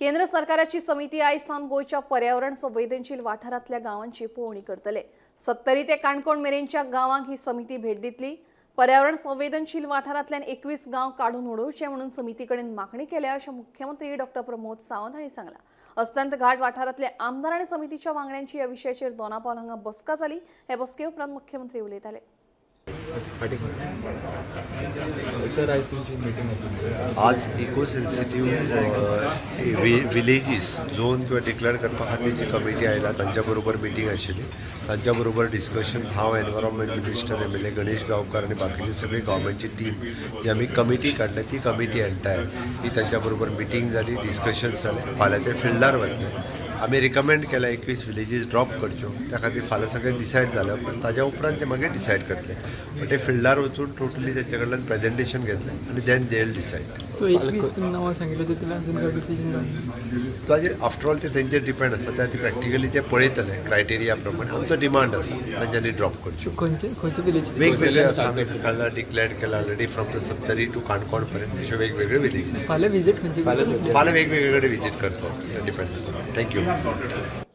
केंद्र सरकाराची समिती आयज सावन गोंयच्या पर्यावरण संवेदनशील वाठारांतल्या गांवांची पळोवणी करतले. सत्तरी ते काणकोण मेरेनच्या गांवांक ही समिती भेट दितली. पर्यावरण संवेदनशील वाठारांतल्यान 21 गांव काडून उडोवचे म्हणून समिती कडेन मागणी केल्या, अशें मुख्यमंत्री डॉक्टर प्रमोद सावंत हांणी सांगलां. अस्तंत घाट वाठारांतले आमदार आनी समितीच्या वांगड्यांची ह्या विशयाचेर दोनापावल हांगा बसका जाली. हे बसके उपरांत मुख्यमंत्री उलयताले. सर, आयज तुमची मिटींग आशिल्ली. आज इको सेन्सिटीव विलेजीस झोन किंवा डिक्लेअर करपा खातीर जी कमिटी आयला, तांच्या बरोबर मिटींग आशिल्ली. तांच्या बरोबर डिस्कशन हांव, एनवायरमेंट मिनिस्टर, एमएलए गणेश गांवकार आनी बाकीची सगळी गव्हर्मेंटची टीम जी आमी कमिटी काडल्या, ती कमिटी एंटायर ही तांच्या बरोबर मिटींग जाली, डिस्कशन जालें. फाल्यां ते फिल्डार वतले. आमी रिकमेंड केला 21 विलेजीस ड्रॉप करच्यो. त्या खातीर फाल्यां सगळें डिसायड जालें उपरांत, ताज्या उपरांत ते मागीर डिसायड करतले. पण ते फिल्डार वचून टोटली तेंचे कडल्यान प्रेजेंटेशन घेतलें आनी then they will decide. So 21 तुमी नांवां सांगिल्लें, तितूंतल्यान अजून काय डिसिजन जावंक ताजेर आफ्टर ऑल ते तेंचेर डिपेंड आसा. ते आतां प्रॅक्टिकली ते पळयतले. क्रायटेरिया प्रमाणे आमचो डिमांड आसा, तांच्यांनी ड्रॉप करच्यो. खंयचे खंयचे विलेज? वेगवेगळे आसा. आमी सकाळ डिक्लेअर केला already, from the Sattari to Canacona पर्यंत अश्यो वेगवेगळ्यो विलेजीस. फाल्यां विजीट खंयचे? फाल्यां वेगवेगळे कडेन विजीट करतात, डिपेंड. Thank you.